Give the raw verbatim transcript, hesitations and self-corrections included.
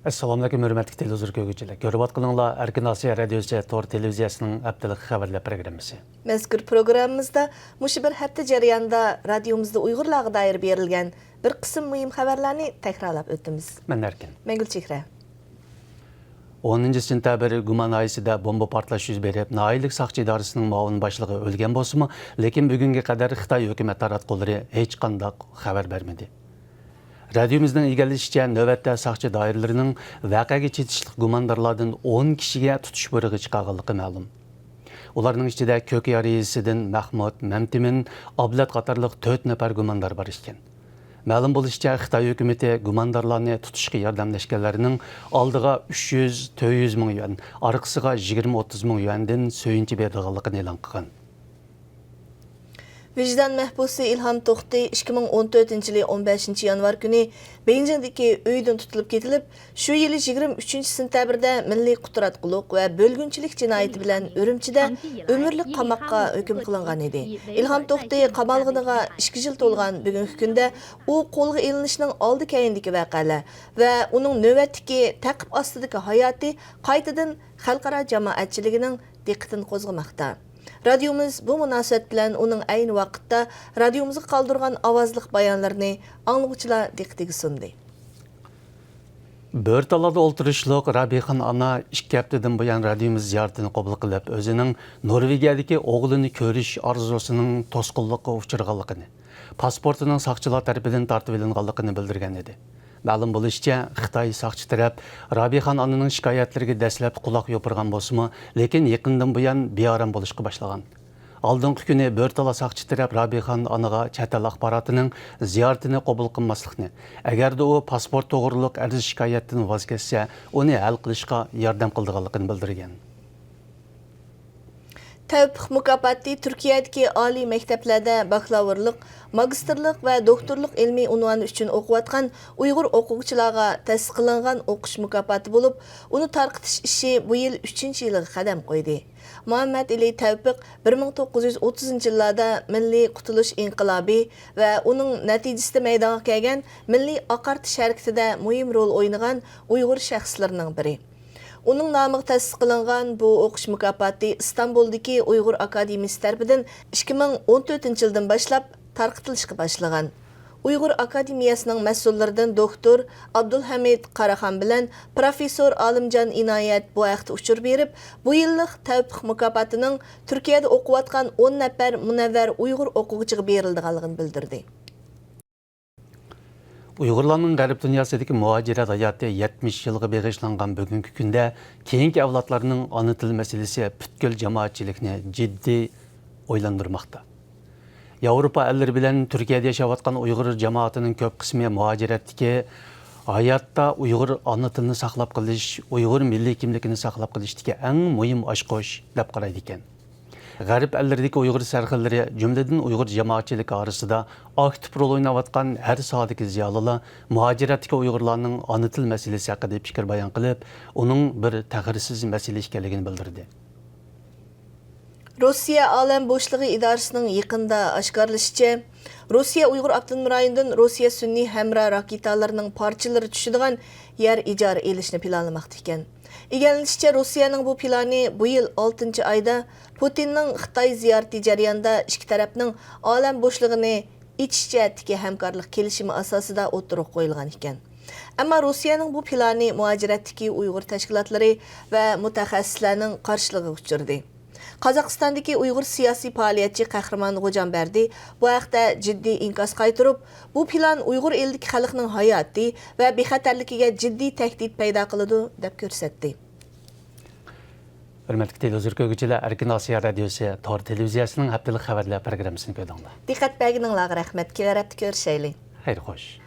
ئەسسالامۇئەلەيكۇم، ھۆرمەتلىك تېلېۋىزور كۆرگۈچىلەر. كۆرۈۋاتقىنىڭلار ئەركىن ئاسىيا رادىيوسى تور تېلېۋىزىيەسىنىڭ ھەپتىلىك خەۋەرلەر پروگراممىسى. مەزكۇر پروگراممىمىزدا مۇشۇ بىر ھەپتە جەريانىدا رادىيومىزدا ئۇيغۇرلارغا دائىر بېرىلگەن بىر قىسىم مۇھىم خەۋەرلەرنى تەكرارلاپ ئۆتىمىز. مەن ئەركىن. مەنگۈل چېھرە. ئونىنچى سېنتەبىر گۇما ناھىيەسىدە بومبا پارتلاش يۈز بېرىپ، ناھىيەلىك ساقچى ئىدارىسىنىڭ مۇئاۋىن باشلىقى ئۆلگەن بولسىمۇ، لېكىن بۈگۈنگە قەدەر خىتاي ھۆكۈمەت تاراتقۇلىرى ھېچقانداق خەۋەر بەرمىدى. رادىيومىزنىڭ ئىگىلىشىچە، نۆۋەتتە ساقچى دائىرىلىرىنىڭ ۋەقەگە چېتىشلىق گۇماندارلاردىن ئون كىشىگە تۇتۇش بۇيرۇغى چىقارغانلىقى مەلۇم. ئۇلارنىڭ ئىچىدە كۆكيار يېزىسىدىن مەھمۇت، مەمتىمىن، ئابلەت قاتارلىق تۆت نەپەر گۇماندار بار ئىكەن. مەلۇم بولۇشىچە، خىتاي ھۆكۈمىتى گۇماندارلارنى تۇتۇشقا ياردەملەشكەنلەرنىڭ ئالدىغا ئۈچ يۈز، تۆت يۈز مىڭ يۈەن، ئارقىسىغا يىگىرمە، ئوتتۇز مىڭ يۈەندىن سۆيۈنچە بېرىدىغانلىقىنى ئېلان قىلغان. ۋىجدان مەھبۇسى ئىلھام توختى ئىككى مىڭ ئون تۆتىنچى يىلى ئون بەشىنچى يانۋار كۈنى بېيجىڭدىكى ئۆيىدىن تۇتۇلۇپ كېتىلىپ، شۇ يىلى يىگىرمە ئۈچىنچى سېنتەبىردە مىللىي قۇتراتقۇلۇق ۋە بۆلگۈنچىلىك جىنايىتى بىلەن ئۈرۈمچىدە ئۆمۈرلۈك قاماققا ھۆكۈم قىلىنغان ئىدى. ئىلھام توختى قامالغىنىغا ئىككى يىل تولغان بۈگۈنكى كۈندە ئۇ قولغا ئېلىنىشنىڭ ئالدى كەينىدىكى ۋەقەلەر ۋە ئۇنىڭ نۆۋەتتىكى تەقىب ئاستىدىكى ھاياتى قايتىدىن خەلقئارا جامائەتچىلىكىنىڭ دىققىتىنى قوزغىماقتا. رادىيومىز بۇ مۇناسىۋەت بىلەن ئۇنىڭ ئەينى ۋاقىتتا رادىيومىزغا قالدۇرغان ئاۋازلىق بايانلىرىنى ئاڭلىغۇچىلار دىققىتىگە سۇندى. بۆرتالادا ئولتۇرۇشلۇق رابىخان ئانا ئىككى ھەپتىدىن بۇيان رادىيومىز زىيارىتىنى قوبۇل قىلىپ، ئۆزىنىڭ نورۋېگىيەدىكى ئوغلىنى كۆرۈش ئارزۇسىنىڭ توسقۇنلۇققا ئۇچرىغانلىقىنى، پاسپورتىنىڭ ساقچىلار تەرىپىدىن تارتىۋېلىنغانلىقىنى بىلدۈرگەن ئىدى. مەلۇم بولۇشىچە، خىتاي ساقچى تەرەپ رابىخان ئانىنىڭ شىكايەتلىرىگە دەسلەپتە قۇلاق يوپۇرغان بولسىمۇ، لېكىن يېقىندىن بۇيان بىئارام بولۇشقا باشلىغان. ئالدىنقى كۈنى بۆرتالا ساقچى تەرەپ رابىخان ئانىغا چەت ئەل ئاخباراتىنىڭ زىيارىتىنى قوبۇل قىلماسلىقنى، ئەگەردە ئۇ پاسپورت توغرۇلۇق ئەرز شىكايەتتىن ۋاز كەچسە، ئۇنى ھەل قىلىشقا ياردەم قىلىدىغانلىقىنى بىلدۈرگەن. تەۋپىق مۇكاپاتى تۈركىيەدىكى ئالىي مەكتەپلەردە باكلاۋۇرلۇق، ماگىستىرلىق ۋە دوكتورلۇق ئىلمىي ئۇنۋانى ئۈچۈن ئوقۇۋاتقان ئۇيغۇر ئوقۇغۇچىلارغا تەسىس قىلىنغان ئوقۇش مۇكاپاتى بولۇپ، ئۇنى تارقىتىش ئىشى بۇ يىل ئۈچىنچى يىلىغا قەدەم قويدى. مۇھەممەد ئېلى تەۋپىق بىر مىڭ توققۇز يۈز ئوتتۇزىنچى يىللاردا مىللىي قۇتۇلۇش ئىنقىلابى ۋە ئۇنىڭ نەتىجىسىدە مەيدانغا كەلگەن مىللىي ئاقارتىش ھەرىكىتىدە مۇھىم رول ئوينىغان ئۇيغۇر شەخسلىرىنىڭ بىرى. ئۇنىڭ نامىغا تەسىس قىلىنغان بۇ ئوقۇش مۇكاپاتى ئىستانبۇلدىكى ئۇيغۇر ئاكادېمىيىسى تەرىپىدىن ئىككى مىڭ ئون تۆتىنچى يىلدىن باشلاپ تارقىتىلىشقا باشلىغان. ئۇيغۇر ئاكادېمىيەسىنىڭ مەسئۇللىرىدىن دوكتور ئابدۇلھەمىد قاراخان بىلەن پروفېسسور ئالىمجان ئىنايەت بۇ ھەقتە ئۇچۇر بېرىپ، بۇ يىللىق تەۋپىق مۇكاپاتىنىڭ تۈركىيەدە ئوقۇۋاتقان ئون نەپەر مۇنەۋۋەر ئۇيغۇر ئوقۇغۇچىغا بېرىلىدىغانلىقىنى بىلدۈردى. ئۇيغۇرلارنىڭ غەرب دۇنياسىدىكى مۇھاجىرەت ھاياتى يەتمىش يىلغا بېغىشلانغان بۈگۈنكى كۈندە كېيىنكى ئەۋلادلارنىڭ ئانا تىل مەسىلىسى پۈتكۈل جامائەتچىلىكنى جىددىي ئويلاندۇرماقتا. ياۋروپا ئەللىرى بىلەن تۈركىيەدە ياشاۋاتقان ئۇيغۇر جامائىتىنىڭ كۆپ قىسمى مۇھاجىرەتتىكى ھاياتتا ئۇيغۇر ئانا تىلىنى ساقلاپ قېلىش، ئۇيغۇر مىللىي كىملىكىنى ساقلاپ قېلىشتىكى ئەڭ مۇھىم ئاچقۇچ دەپ قارايدىكەن. غەرب ئەللىرىدىكى ئۇيغۇر سەرخىللىرى، جۈملىدىن ئۇيغۇر جامائەتچىلىكى ئارىسىدا ئاكتىپ رول ئويناۋاتقان ھەر ساھەدىكى زىيالىيلار مۇھاجىرەتتىكى ئۇيغۇرلارنىڭ ئانا تىل مەسىلىسى ھەققىدە پىكىر بايان قىلىپ، ئۇنىڭ بىر تەخىرسىز مەسىلە ئىكەنلىكىنى بىلدۈردى. روسىيە ئالەم بوشلۇقى ئىدارىسىنىڭ يېقىندا ئاشكارىلىشىچە، روسىيە ئۇيغۇر ئاپتونوم رايونىدىن روسىيە سۈنئىي ھەمراھ راكېتالىرىنىڭ پارچىلىرى چۈشىدىغان يەر ئىجارە ئېلىشنى پىلانلىماقتا ئىكەن. ئىگىلىنىشىچە، روسىيەنىڭ بۇ پىلانى بۇ يىل ئالتىنچى ئايدا پۇتىننىڭ خىتاي زىيارىتى جەريانىدا ئىككى تەرەپنىڭ ئالەم بوشلۇقىنى ئېچىش جەھەتتىكى ھەمكارلىق كېلىشىمى ئاساسىدا ئوتتۇرىغا قويۇلغان ئىكەن. ئەمما روسىيەنىڭ بۇ پىلانى مۇھاجىرەتتىكى ئۇيغۇر تەشكىلاتلىرى ۋە مۇتەخەسسىسلەرنىڭ قارشىلىقىغا ئۇچرىدى. قازاقىستاندىكى ئۇيغۇر سىياسىي پائالىيەتچى قەھرىمان غوجامبەردى بۇ ھەقتە جىددىي ئىنكاس قايتۇرۇپ، بۇ پىلان ئۇيغۇر ئېلىدىكى خەلقنىڭ ھاياتى ۋە بىخەتەرلىكىگە جىددىي تەھدىت پەيدا قىلىدۇ، دەپ كۆرسەتتى. ھۆرمەتلىك تېلېۋىزور كۆرگۈچىلەر، ئەركىن ئاسىيا رادىيوسى تور تېلېۋىزىيەسىنىڭ ھەپتىلىك خەۋەرلەر پروگراممىسىنى كۆردۈڭلار. دىققەت بەرگىنىڭلارغا رەھمەت. كېلەر ھەپتە كۆرۈشەيلى. خەير خوش.